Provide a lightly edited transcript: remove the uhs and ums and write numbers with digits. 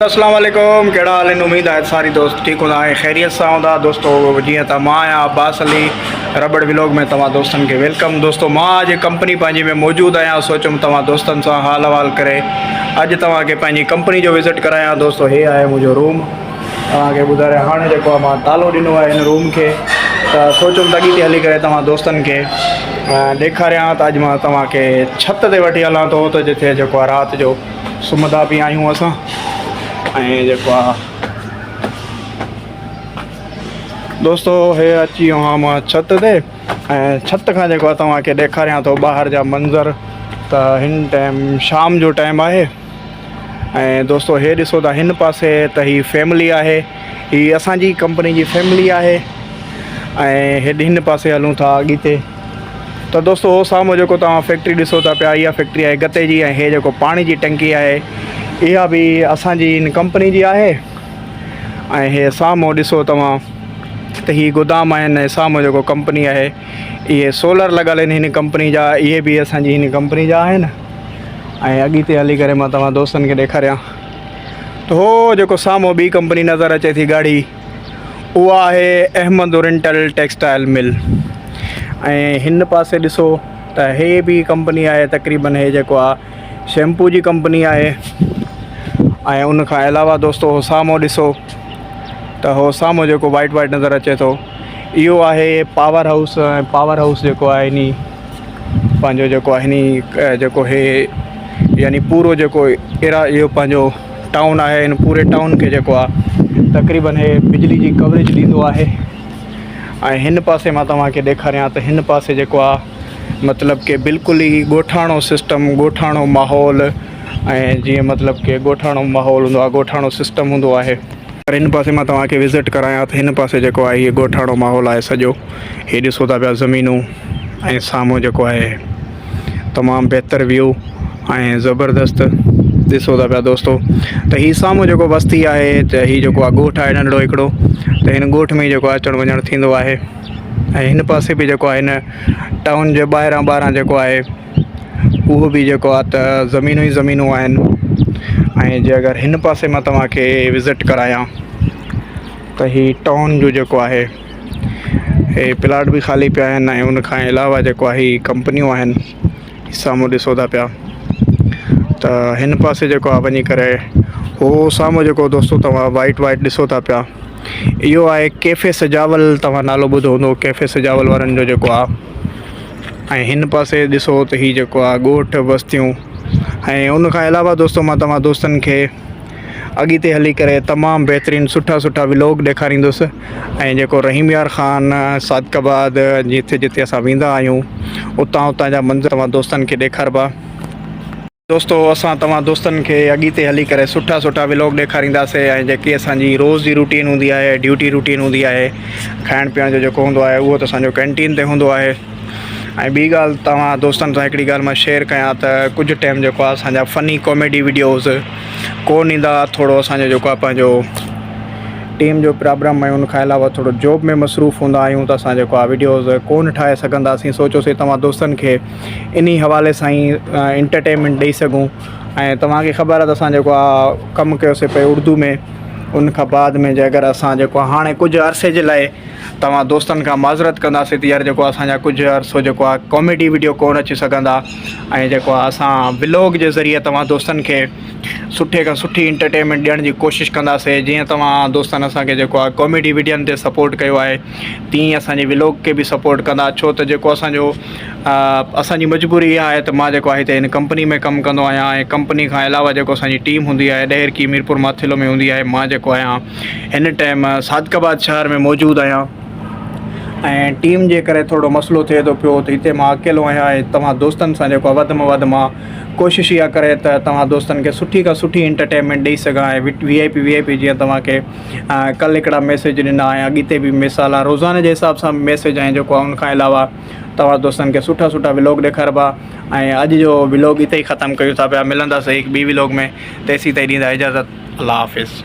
اسلام عليڪم ڪهڙا حال آهن اميد آهي ساري دوست ٺيڪ هوندا ۽ خيريت سان هوندا دوستو جيئن ته مان آهيان عباس علي رٻڙ ولاگ ۾ توهان دوستن کي welcome دوستو مان اڄ ڪمپني پنهنجي ۾ موجود آهيان سوچيم توهان دوستن سان حال احوال ڪري اڄ توهان کي پنهنجي ڪمپني جو وزٽ ڪرايان دوستو هي آهي منهنجو روم توهان کي ٻڌاريان هاڻي جيڪو آهي مان تالو ڏنو آهي هن روم کي ته سوچيم ته اڳتي هلي ڪري توهان دوستن کي ڏيکاريان ته اڄ مان توهان کي ڇت تي وٺي هلان ٿو ته جتي جيڪو آهي رات جو سمهندا به آهيون اسان ۽ جيڪو آ دوستو هي اچي ويو آهيان مان ڇت تي ۽ ڇت کان جيڪو آ توهان کي ڏيکاريان ٿو ٻاهر جا منظر ته هن ٽائيم شام جو ٽائيم آهي ۽ دوستو هي ڏسو ته هن پاسي ته هي فيملي آهي هي اسان جي ڪمپني جي فيملي آهي ۽ هيڏي هن پاسي هلون ٿا اڳتي ته دوستو هو سامهون جيڪو توهان فيڪٽري ڏسو ٿا پيا اها فيڪٽري آهي گتي جي ۽ هي جيڪو پاڻي جي ٽنڪي آهي اها به اسان جي هن ڪمپني جي آهي ۽ هي سامهون ڏسو توهان ته هي گودام آهن ۽ سامهون جيڪو ڪمپني آهي اهي سولر لڳل آهن هن ڪمپني جا اهي به اسان جي هن ڪمپني جا آهن ۽ اڳتي هلي ڪري مان توهان دوستن کي ڏيکاريان ته هو جيڪو سامهون ٻي ڪمپني نظر اچي ٿي ڳاڙهي اها آهي احمد اورينٽل ٽيڪسٽائل مل ۽ هن پاسي ڏسو ته هي به ڪمپني آهي تقريبن هي جيڪو آهي شيمپو جي ڪمپني آهي ۽ ان کان علاوه دوستو هو سامهون ڏسو ته هو سامهون جيڪو وائٽ وائٽ نظر اچي ٿو اهو آهي پاور هائوس ۽ پاور هائوس جيڪو آهي اني پنهنجو جيڪو آهي اني جيڪو هي يعني پورو جيڪو ايرا اهو پنهنجو ٽائون آهي ان پوري ٽائون کي جيڪو آهي تقريبن هي بجلي جي ڪوريج ڏيندو آهي ۽ هن پاسي مان توهان کي ڏيکاريان ته هن پاسي جيڪو آهي مطلب ڪي بلڪل ئي ڳوٺاڻو سسٽم ڳوٺاڻو ماحول ۽ جيئن مطلب ڪي ڳوٺاڻو ماحول هوندو آهي ڳوٺاڻو سسٽم هوندو آهي پر هن پاسي مان توهان کي وزٽ ڪرايان ته هن پاسي جيڪو آهي هي ڳوٺاڻو ماحول آهي سڄو هي ڏسو ٿا پيا زمينون ۽ سامهون جيڪو آهي تمام بهتر ويو ۽ زبردست ڏسو ٿا پيا دوستو ته هي سامهون جيڪو وستي آهي ته هي جيڪو آهي ڳوٺ آهي ننڍڙو هڪڙو ته هن ڳوٺ ۾ جيڪو اچڻ وڃڻ ٿيندو آهي ۽ هن پاسي به جيڪو آهي هن ٽائون جي ٻاهران ٻاهران جيڪو آهي اهو به جيڪو آهي ته زمينون ئي زمينون آهن ۽ جي اگر هن پاسي مان توهان کي وزٽ ڪرايان ته هي ٽائون جو جيڪو آهي هي پلاٽ به خالي پيا آهن ۽ ان کان علاوه جيڪو آهي هي ڪمپنيون آهن سامهون ڏسو ٿا پيا ته هن پاسي جيڪو آهي وڃي ڪري هو سامهون جيڪو دوستو توهان وائٽ وائٽ ڏسو ٿا پيا اهو آهي ڪيفي سجاول توهان نالو ٻڌو هوندو ڪيفي سجاول وارن جو جيڪو آهي ۽ هن پاسي ڏسو ته هي جيڪو آهي ڳوٺ وستيون ۽ ان کان علاوه دوستو مان توهان دوستن کي اڳتي هلي ڪري تمام بهترين سٺا سٺا ولاگ ڏيکاريندس ۽ جيڪو رحيم يار خان صادق آباد جتي جتي اسان ويندا آهيون اتان اتان جا منظر توهان دوستن کي ڏيکاربا. دوستو اسان توهان دوستن کي اڳتي هلي ڪري سٺا سٺا ولاگ ڏيکارينداسي ۽ جيڪي اسان جي روز جي روٽين هوندي آهي ڊيوٽي روٽين هوندي آهي کائڻ پيئڻ جو جيڪو هوندو آهي اهو ته اسان جو ڪينٽين تي هوندو آهي ۽ ٻي ڳالهه توهان دوستن سان هڪڙي ڳالهه مان شيئر ڪيان ته ڪجهه ٽائيم جيڪو آهي اسان جا فني ڪاميڊي وڊيوز ڪون ايندا ٿورو اسان جو جيڪو آهي پنهنجو ٽيم جو پرابلم ۽ ان کان علاوه ٿورو جاب ۾ مصروف هوندا آهيون ته اسان جيڪو آهي وڊيوز ڪون ٺاهي سگهنداسين سوچيوسي توهان دوستن کي انهي حوالي سان ئي انٽرٽينمينٽ ڏئي سگهون ۽ توهان کي خبر آهي ته اسان جيڪو آهي ڪم ڪيوسي پئي اردو ۾ ان کان بعد ۾ جي اگر اسان جيڪو آهي هاڻي ڪجهه عرصي جي لاء توهان دوستن کان معذرت ڪنداسي ته يار جيڪو اسان جا ڪجهه عرصو جيڪو آهي ڪاميڊي وڊيو ڪون اچي سگهندا ۽ جيڪو آهي اسان ولاگ جي ذريعي توهان دوستن کي سٺي کان سٺي انٽرٽينمينٽ ڏيڻ جي ڪوشش ڪنداسي جيئن توهان دوستن اسان کي جيڪو آهي ڪاميڊي وڊين تي سپورٽ ڪيو آهي تيئن اسان جي ولاگ کي به سپورٽ ڪندا ڇو ته جيڪو اسان جو اسان جي مجبوري اها آهي ته مان جيڪو آهي هتي هن ڪمپني ۾ ڪم ڪندو آهيان ۽ ڪمپني کان علاوه جيڪو اسان جي ٽيم هوندي آهي ڏهرڪي ميرپور ماٿيلو ۾ هوندي آهي مان جيڪو آهيان هن ٽائيم صادق آباد شهر ۾ موجود آهيان ۽ ٽيم جي ڪري ٿورو مسئلو ٿئي ٿو پيو ته هتي مان اڪيلو آهيان ۽ توهان دوستن سان جيڪو آهي وڌ ۾ وڌ مان ڪوشش اها ڪري ته توهان دوستن کي سٺي کان سٺي انٽرٽينمينٽ ڏئي سگهان ۽ V I P V I P جيئن توهان کي ڪل هڪڙا ميسيج ڏنا ۽ اڳتي به مثال آهي روزاني جي حساب سان ميسيج ۽ جيڪو آهي ان کان علاوه توهان دوستن کي سٺا سٺا ولاگ ڏيکاربا ۽ اڄ جو ولاگ اتي ئي ختم ڪيون ٿا پيا ملنداسين هڪ ٻي ولاگ ۾ تيسين تائين ڏيندا اجازت الله حافظ.